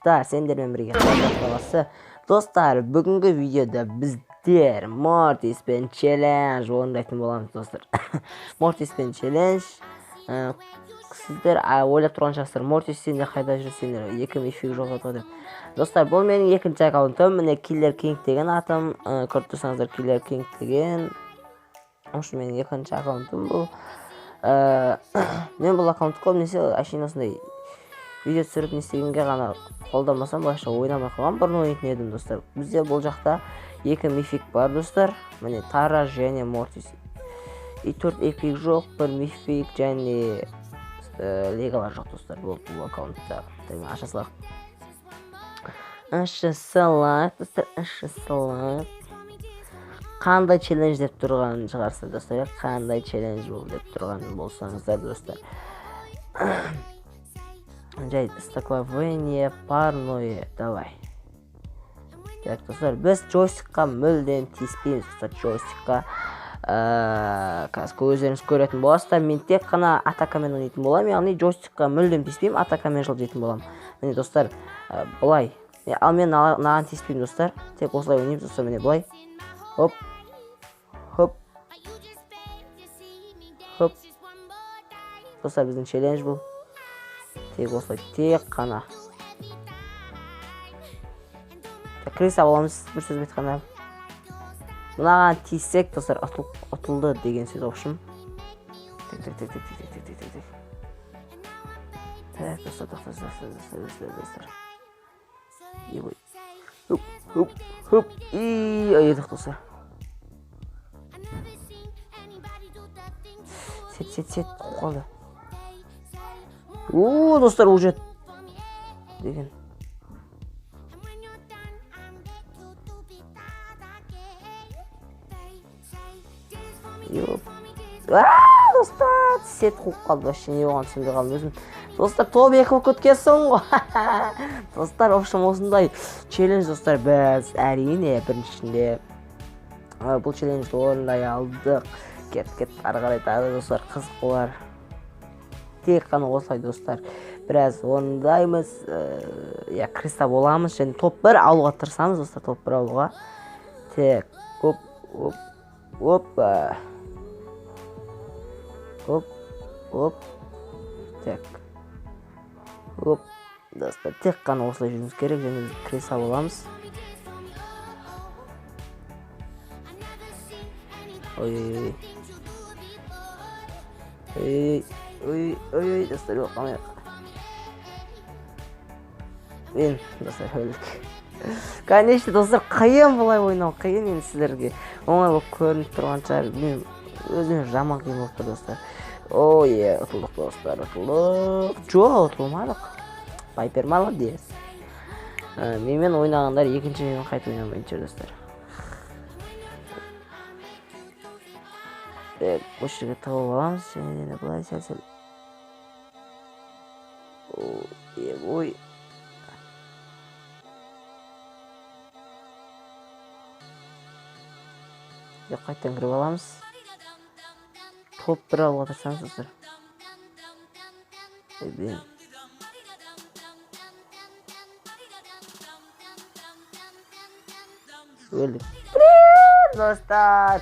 Достар, сендермен бірге Қазақ баласы. Достар, бүгінгі видеода біздер Мортиспен челлендж орындайтын боламыз, достар. Мортиспен челлендж. Сіздер ойлап тұрған шығарсыздар, Мортис сендер қайда жүрсеңдер, екі мифик жоқ еді деп. Достар, бұл менің екінші аккаунтым. Міне Killer King деген атым. Көріп тұрсаңыздар, Killer King деген. Осы менің екінші аккаунтым бұл. Мен бұл аккаунтты көбінесе әшейін осындай видео түсіріп не істегенге ғана қолданбасам, былайша ойнамай қалғанмын. Бұрын ойнайтын едім, достар. Бізде бұл жақта екі мифик бар, достар. Міне Тара және Мортис. И 4 эпик жоқ, бір мифик және легалар жоқ, достар. Бұл аккаунтта. Так, аша салайық. Аша салайық, достар, аша салайық. Қандай челлендж деп тұрған шығарсыздар, достар. Қандай челлендж бұл деп тұрған болсаңыздар, достар. Жай столкновение парное, давай. Так, достар, біз джойстикқа мүлдем тиіспейміз, достар, джойстикқа. Қазір өздеріңіз көретін боласыздар, мен тек қана атакамен ойнайтын боламын, яғни джойстикқа мүлдем тиіспеймін, атакамен жылжитын боламын. Міне, достар, былай. Ал мен мынаған тиіспеймін, достар. Тек осылай ойнаймыз, достар, міне былай. Хоп. Хоп. Хоп. Достар, біздің челлендж бұл. Тек осылай, тек қана. Так, кіре аламыз, бір сөзбен айтқанда. Мынаған тиіссек, достар, ұтылды деген сөз, в общем. Так, так, так, так, так, так, так, так, так. Так, достар, достар, достар, достар, достар, достар. Ебой. Хоп, хоп, хоп. И айырдық, достар. Сет, сет, сет, қалды. О, достар, уже деген. Йоп. Достар, сет қуып қалды, вообще не болғанын түсінбей қалдым өзім. Достар, топ екі болып кеткенсің ғой. Достар, в общем, осындай челлендж, достар, біз әрине біріншісінде бұл челленджді орындай алдық. Кет, кет, ары қарай тағы да, достар, қызық болар. Тек қана осылай, достар, біраз орындаймыз, иә, креста боламыз және топ 1 алуға тырысамыз, достар, топ 1 алуға. Так, оп, оп, опа. Оп, оп. Так. Оп. Достар, тек қана осылай жүруіміз керек және біз креста боламыз. Ой, ой, ой. Ой, ой, ой, достар, жоқ, қалмайық. Мен, достар, өлдік. Конечно, достар, қиын бұлай ойнау, қиын енді сіздерге. Оңай болып көрініп тұрған шығар. Мен өзіме жаман қиын болып тұр, достар. Ой, е, ұтылдық, достар, ұтылдық. Жоқ, ұтылмадық. Пайпер молодец. Менімен ойнағандар екінші менімен қайтып ойнамайтын шығар, достар. Так, осы жерге тығылып аламыз. Және енді былай сәл-сәл. Ой, ой. Жоқ, қайтадан кіріп аламыз. Топ бір алуға тырысамыз, достар. Ой, блин. Өлдік. Блин, достар.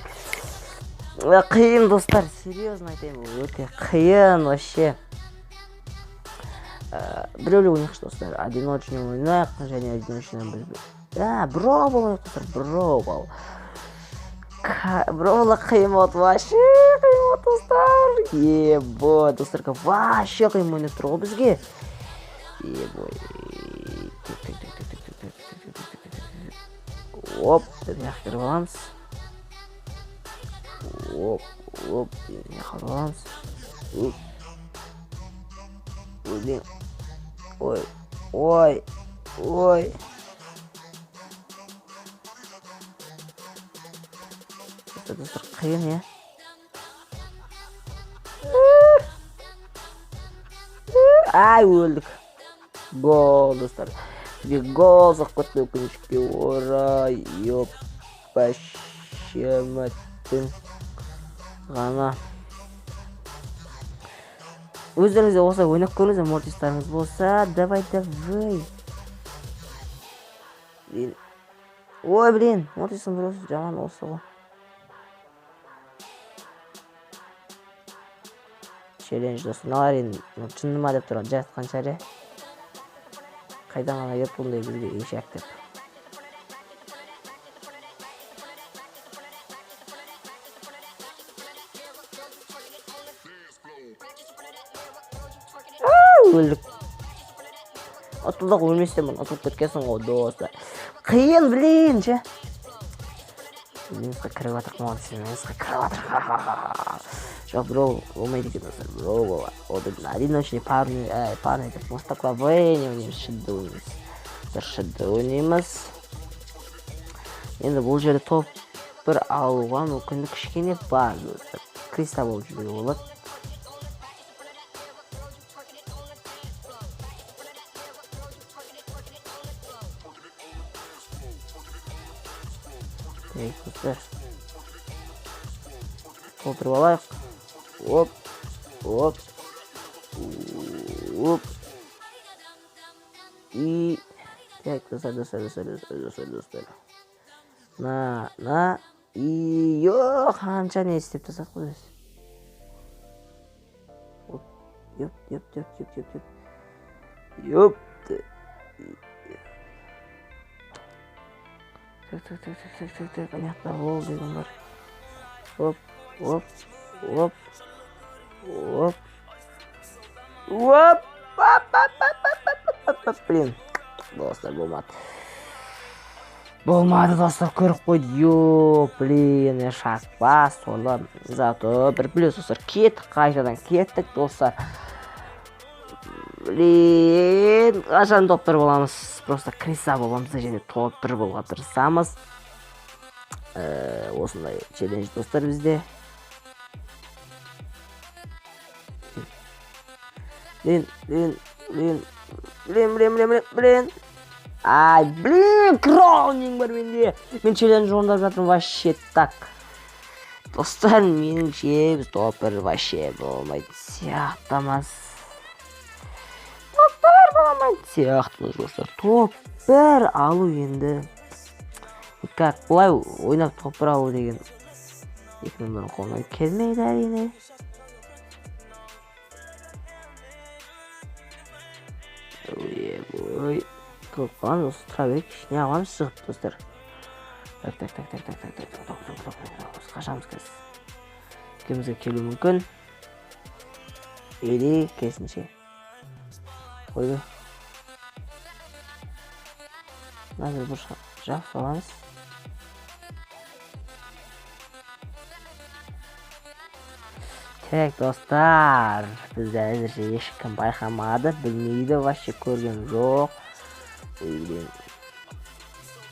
Қиын, достар, серьезно айтайын, бұл өте қиын вообще. Біреулер ойнайықшы, достар, одиночный ойнайық және одиночный біз. Броубол ойнайық, достар, броубол. Броубол қиын болады, вообще қиын болады, достар. Ебой, достар, вообще қиын ойнап тұр ғой бізге. Ебой. Так, так, так, так, так, так, так, так, так, так, так, так. Оп, деп мына жаққа кіріп аламыз. Оп, оп, мына жаққа кіріп аламыз. Оп. Ой, блин. Ой, ой, ой. Достар, қиын, иә. Ай, өлдік. Гол, достар. Бізге гол соқып кетті, өкінішке орай. Ёппашематтың ғана. Өздеріңіз де осылай ойнап көріңіздер, мортистарыңыз болса. Давай, давай. Блин. Ой, блин, Мортистің біреусі жаман осы ғой. Челлендж достар. Мыналар енді жынды ма деп тұрған жатқан шығар, иә. Қайдан ғана келіп бұндай бізге ешек деп. Өлдік. Ұтылдық, өлместен бұрын ұтылып кеткенсің ғой, достар. Қиын, блин, ше. Минусқа кіріп жатырық, маған сен минусқа кіріп жатырық. Жоқ, біреу болмайды екен, достар. Біреу болады. Одиночный, парный, парный деп мостаклавение ойнаймыз, шыдды ойнаймыз. Достар, шыдды ойнаймыз. Енді бұл жерде топ бір алуға мүмкіндік кішкене бар, достар. Кристалл болып жүруге болады. Так, достар. Толтырып алайық. Оп, оп, оп. И так, достар, достар, достар, достар, достар, достар. На, на, и йо, қанша не істеп тастадық қой біз. Оп, йоп, йоп, йоп, йоп, йоп, йоп. Йоп. Так, так, так, так, так, так, так, понятно, лол деген бар. Оп, оп, оп, оп, оп, оп, оп, оп, оп, оп, оп, блин, достар, болмады. Болмады, достар, көріп қойды. Йо, блин, шашпа, соны зато бір плюс, достар, кеттік, қайтадан кеттік, достар. Блин, қашан топ бір боламыз? Просто криса боламыз және топ бір болуға тырысамыз. Осындай челлендж, достар, бізде. Блин, блин, блин, блин, блин, блин, блин, блин. Ай, блин, краунинг бар менде. Мен челлендж орындап жатырмын вообще так. Достар, меніңше біз топ бір вообще болмайтын сияқтымыз. Топ бір болмайтын сияқтымыз, достар. Топ бір алу енді. Как былай ойнап топ бір алу деген екінің бірінің қолынан келмейді әрине. Ой, топ қаламыз, осы тұра берейік, ішіне аламыз шығып, достар. Так, так, так, так, так, так, так, так, так, так, так, так, так, қашамыз қазір. Екеумізге келуі мүмкін. Или керісінше. Ойбай. Мына бір бұрышқа жабып саламыз. Так, достар, бізді әзірше ешкім байқамады, білмейді, вообще көрген жоқ. Ой, блин.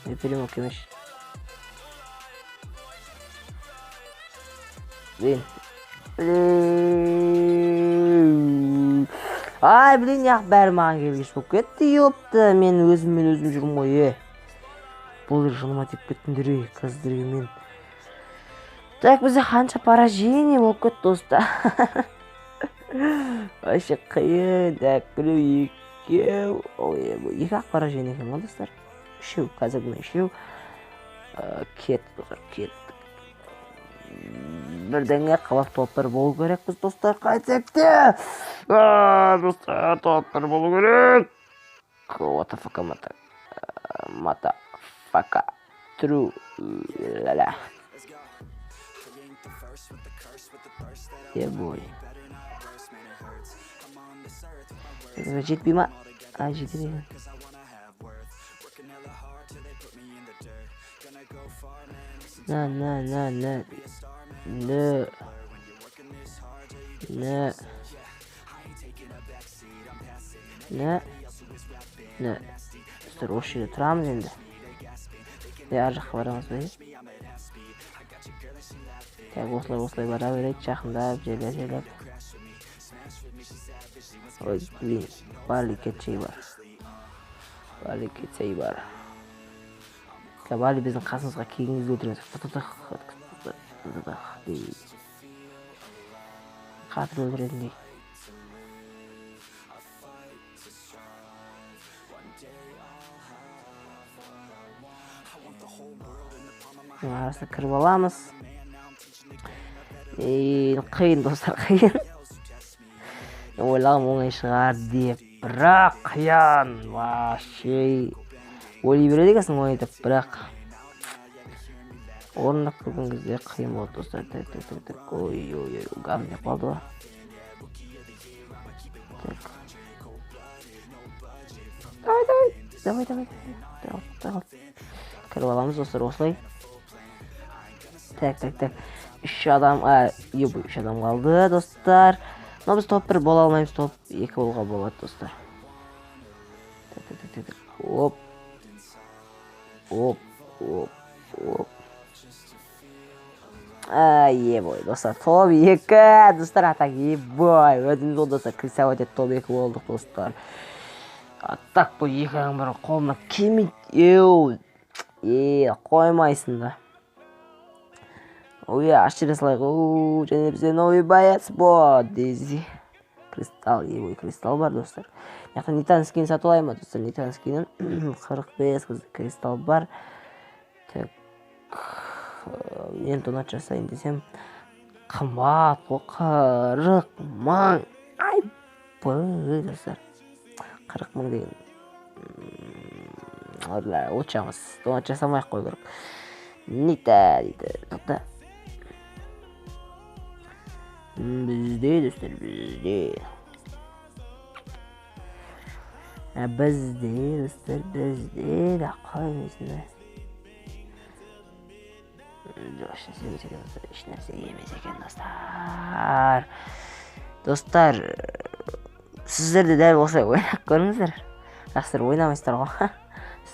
Не перемог емес. Блин. Блин. Ай, блин, яқ бәрі маған келгіш болып кетті, ёпта. Мен өзіммен өзім жүрмін ғой, е. Бұл жыныма тиіп кеттіңдер, ей, қазір мен. Так, бізде қанша поражение болып кетті, достар. Вообще қиын. Так, біреу, екеу. Ой, бұл екі ақ поражение екен ғой, достар. Үшеу, қазір мына үшеу. Кетті, достар, кеттік. Бірдеңе қылып топ бір болу керекпіз, достар, қайтсек те. Достар, топ бір болу керек. What the fuck, мата. Мата фака. Тру. Ля-ля. Ебой. Жетпей ма? А, жетеді. На, на, на, на. На. На. На. На. Достар, осы жерде тұрамыз енді. Е, ар жаққа барамыз ба? Так, осылай, осылай бара береді, жақындап, жайлап, жайлап. Ой, блин, Барли кетшей бар. Барли кетсей бар. Барли біздің қасымызға келген кезде өлтіреміз. Қатыр өлтіретіндей. Арасына кіріп аламыз. Қиын, достар, қиын. Мен ойлағам оңай шығар деп, бірақ қиын вообще. Ойлай береді екенсің оңай деп, бірақ орындап көрген кезде қиын болады, достар. Так, так, так, так. Ой, ой, ой, газ деп қалды ғой. Так, давай, давай, давай, давай, давай, давай, кіріп аламыз, достар, осылай. Так, так, так, үш адам, а, ебой, үш адам қалды, достар. Но біз топ 1 бола алмаймыз, топ 2 болуға болады, достар. Так, так, так, так, так. Оп, оп, оп, оп. Ебой, достар, топ 2, достар, а так, ебой, өзіміз ғой, достар, крисовать етіп топ 2 болдық, достар. А так, бұл екі аяғым бір қолымнан келмейді, еу, е, қоймайсың да. Ой, ашып салайық. Оу, және бізде новый боец болады, Дейзи. Кристалл, ебой, кристалл бар, достар. Мына жақта Нитан скин сатып алайын ба, достар? Нитан скинін 45 кристалл бар. Так, мен донат жасайын десем, қымбат қой, 40 000. Айбай, достар. 40 000 деген. Лучше емес. Донат жасамай ақ қою керек. Нита дейді. Тоқта. Бізде, достар, бізде. Бізде, достар, бізде де қалай да. Жоқ, ешнәрсе емес екен, достар, ешнәрсе емес екен, достар. Достар, сіздер де дәл осылай ойнап көріңіздер. Бірақ сіздер ойнамайсыздар ғой.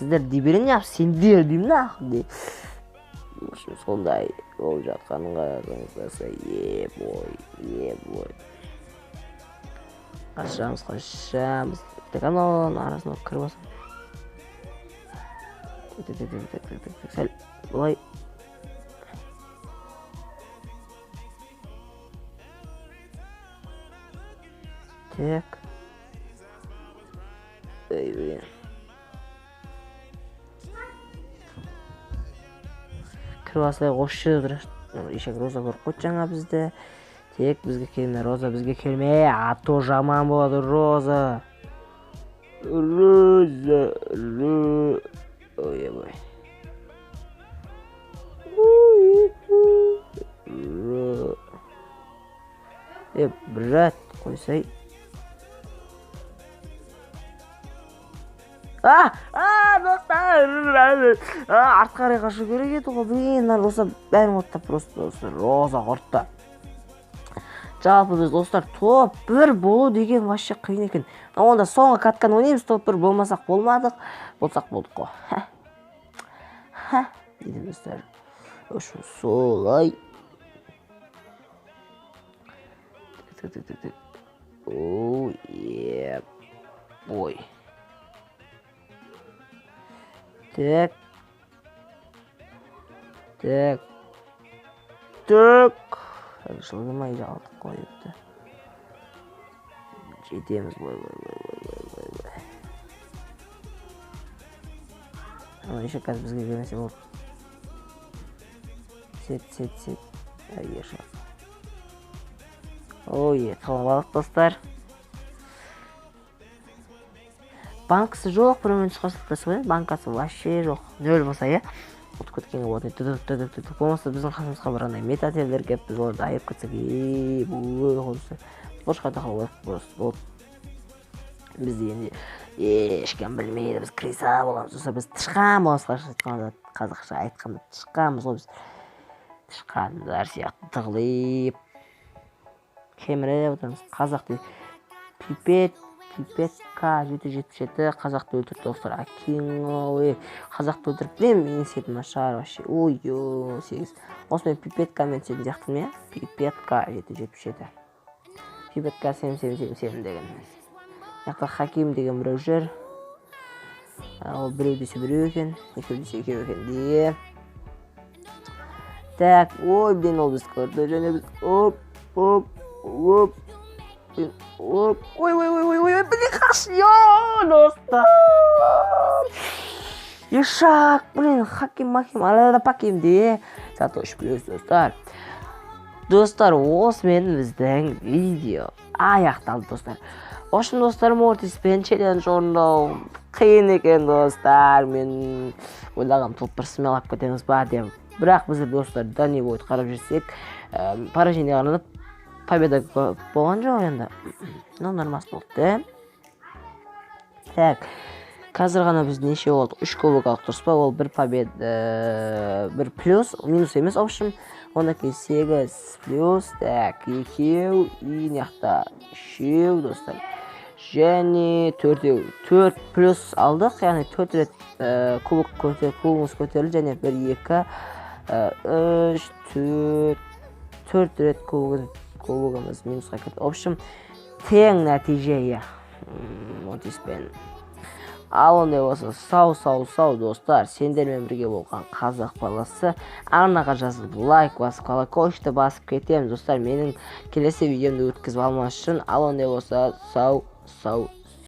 Сіздер дей берейін, неғып сендер деймін нахуй деп. В общем, сондай болып жатқанын қарасаңыздар, ебой, ебой. Қашамыз, қашамыз. Так, ананың арасына кіріп алсам. Так, так, так, так, так, так, так, сәл былай. Так. Эй, блин. Кіріп алсақ, осы жерде тұрады. Ешек Роза көріп қойды жаңа бізді. Тек бізге келме, Роза, бізге келме, а то жаман болады, Роза. Роза, ой, ой. Брат, қойсай. А, а, достар, артқа қарай қашу керек еді ғой. Блин, мына Роза бәрін құртты, просто, достар, Роза құртты. Жалпы біз, достар, топ 1 болу деген вообще қиын екен. Онда соңғы катканы ойнаймыз, топ 1 болмасақ болмадық, болсақ болдық қой. Ха, дейді, достар. В общем, солай. Так, так, так, так. Ой, ой. Так. Так. Так. Жылдамай жалдық қойыпты. Жетеміз, былай, былай, былай, былай, былай, былай. Ана еще қазір бізге келмесе болды. Сет, сет, сет. Ай, ешақ. Ой, тауып алдық, достар. Банкасы жоқ, біреумен түсіп қалса ғой, банкасы вообще жоқ. Нөл болса, иә. Ұтып кеткенге болады. Түдік, түдік, түдік. Болмаса біздің қасымызға бір андай метателдер келіп, біз оларды айырып кетсек, ей, ой, қойса. Босқа тақау қойып, просто болды. Бізді енді ешкім білмейді, біз криса боламыз. Достар, біз тышқан боламыз, қазақша айтқанда, қазақша айтқанда тышқанбыз ғой біз. Тышқандар сияқты тығылып, кеміріп отырмыз. Қазақ дейді. Пипет, пипетка, жеті жетпіс жеті, қазақты өлтірді, достар. Әкең, ой, қазақты өлтіріп, білемін, менің сетім нашар вообще. Ой, ой, 8. Осымен пипеткамен түсетін сияқтымын, иә? Пипетка, жеті жетпіс жеті. Пипетка, сем, сем, сем, сем деген. Мына жақта Хаким деген біреу жүр. Ол біреу десе біреу екен, екеу десе екеу екен де. Так, ой, блин, ол бізді көрді. Және біз, оп, оп, оп, блин, оп, ой, ой, ой, ой, ой, блин, қаш, ё, достар. Ишак, блин, хаким махим алапаким де. Зато 3 плюс, достар. Достар, осымен біздің видео аяқталды, достар. В общем, достар, Мортиспен челлендж орындау қиын екен, достар. Мен ойлағам, топ бір смело алып кетеміз ба деп. Бірақ біздер, достар, Дани бойды қарап жүрсек, поражение қаранып, победа болған жоқ енді. Ну, нормас болды, да? Так, қазір ғана біз неше болдық? 3 кубок алдық, дұрыс па? Ол бір победа, бір плюс, минус емес, в общем. Одан кейін 8 плюс, так, екеу, и мына жақта үшеу, достар. Және төртеу, 4 плюс алдық, яғни 4 рет кубок көтер, кубогымыз көтерілді, және 1, 2, 3, 4, 4 рет кубогымыз минусқа кетті. В общем, тең нәтиже, иә. Мортиспен. Ал ондай болса, сау, сау, сау, достар. Сендермен бірге болған қазақ баласы. Арнаға жазылып, лайк басып, колокольчикті басып кетеміз, достар. Менің келесі видеомды өткізіп алмас үшін. Ал ондай болса, сау, сау.